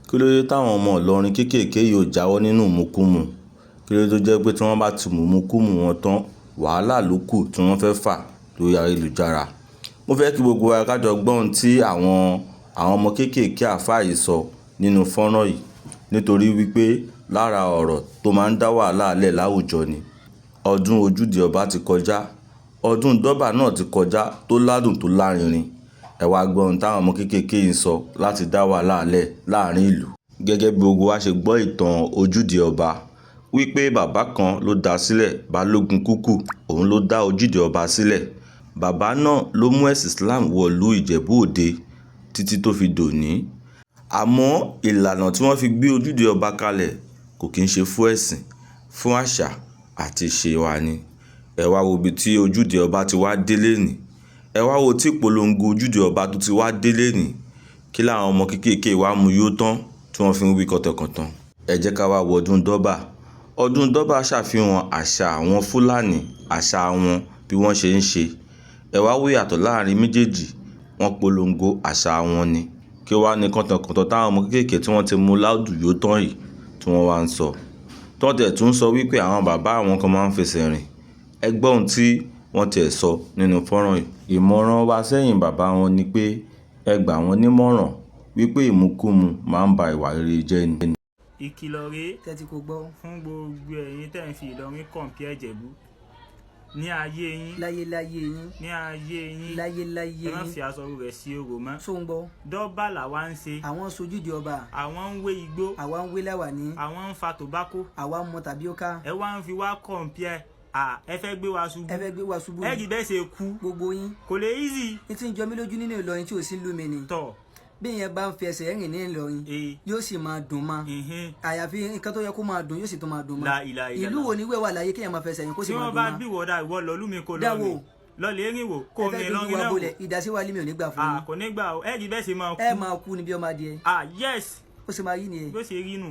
Kí ló dé táwọn ọmọ Ìlọrin kéékèèké yìí ò jáwọ́ nínú ìmukúmu? Kí ló dé tó jẹ́ pé tí wọ́n bá ti mùmukúmu wọn tán, wàhálà ló kù tí wọ́n fẹ́ fà lórí ayélujára? Mo fẹ́ kí gbogbo wa ká jọ gbọ́ ohun tí àwọn ọmọ kéékèèké àáfàá yìí sọ nínú fọ́nrán yìí, nítorí wípé lára ọ̀rọ̀ tó máa ń dá wàhálà lẹ̀ láwùjọ ni. Ọdún Ojúde Ọba ti kọjá, ọdún Dọ́bà náà ti kọjá tó ládùn tó lárinrin. Ẹ wá gbọ́ ohun táwọn ọmọ kéékèèké yìí ń sọ láti dá wàhálà lẹ̀ láàrin ìlú. Gẹ́gẹ́ bí gbogbo wa ṣe gbọ́ ìtàn Ojúde Ọba, wípé bàbá kan ló dá a sílẹ̀, Balógun Kúkú, òun ló dá Ojúde Ọba sílẹ̀. Bàbá náà ló mú ẹ̀sìn Islam wọ̀lú Ìjẹ̀bú Òde títí tó fi dòní. Àmọ́ ìlànà tí wọ́n fi gbé Ojúde Ọba kalẹ̀ kò kí ń ṣe fún ẹ̀sìn, fún àṣà àti ìṣe wa ni. Ẹ wá wo ibi tí Ojúde Ọba ti wá dé lénìí. Ẹ wá wo tí ìpolongo Ojúde Ọba tó ti wá dé lénìí. Kí làwọn ọmọ kéékèèké wa mú yó tán tí wọ́n fi ń wí kọ̀tànkọ̀tàn? Ẹ jẹ́ ká wá wo ọdún Dọ́bà. Ọdún Dọ́bà ṣàfihàn àṣà àwọn Fúlàní, àṣà wọn bí wọ́n ṣe ń ṣe. Ẹ wá wo ìyàtọ̀ láàrin méjèèjì, wọ́n polongo àṣà wọn ni. Kí wá ní kọ̀tànkọ̀tàn táwọn ọmọ kéékèèké tí wọ́n ti mú láùdù yó tán yìí tí wọ́n wá ń sọ? Tọ́ tẹ̀ tún sọ wípé àwọn bàbá àwọn kan máa ń fẹsẹ̀ rìn. Ẹ gbọ́ ohun tí wọ́n tiẹ̀ sọ nínú fọ́nrán yìí. Ìmọ̀ràn wa sẹ́yìn bàbá wọn ni pé ẹ gbà wọ́n nímọ̀ràn wípé ìmukúmu máa ń ba ìwà rere jẹ́ ni. Ìkìlọ̀ rèé Tẹ́tí kò gbọ́. fún gbogbo ẹ̀yin tẹ́ ń fi Ìlọrin compare Ìjẹ̀bú ní ayé yín. Láyéláyé yín. Ní ayé yín. Láyéláyé Ẹ má yín. fi aṣọ rẹ̀ sí orò mọ́. Tó ń gbọ́. Dọ́bà làwa ń ṣe. Àwọn sojúde ọba. Àwọn ń wé igbó. Àwa ń wé láwàní. Àwọn ń fa tobacco. Àwa ń mọ tàbí ó ká. Ẹ wá ń fi wá compare à, ẹ fẹ́ gbé wa ṣubú. Ẹ fẹ́ gbé wa ṣubú. Ẹ rí bẹ́ẹ̀ ṣe kú. Gbogbo yín. Kò lè easy. Ní tí ń jọ mí lójú nínú Ìlọrin tí ò sí lú mi ni. Tọ̀. Bí ìyẹn bá ń fi ẹsẹ̀ rìn ní Ìlọrin, yóò sì máa dùn ma. Àyàfi nǹkan tó yẹ kó máa dùn, yóò sì tún máa dùn ma. La ilaha illallah. Ìlú wo ni wíwẹ̀ wà láyé kéèyàn máa fẹsẹ̀ rìn kó sì Tí máa wọ́n dùn bá ma? bí wọ́dà, ìwọ lọ́lú mi kó Dáwò. lọ́ọ̀rìn lọ́ọ̀lẹ́ rìn wò kó Ẹ mi fẹ́ dojú lọ́rin wa náà wò. bolẹ̀, ìdásí wa lími ò ní gbà fún yín. Kò ní gbà o, ẹ rí bẹ́ẹ̀ ṣe máa kú. Ẹ máa kú ni bí ọmọ adìẹ. Ah yes. Ó sì máa rí nìyẹn. Bó ṣe rí nù.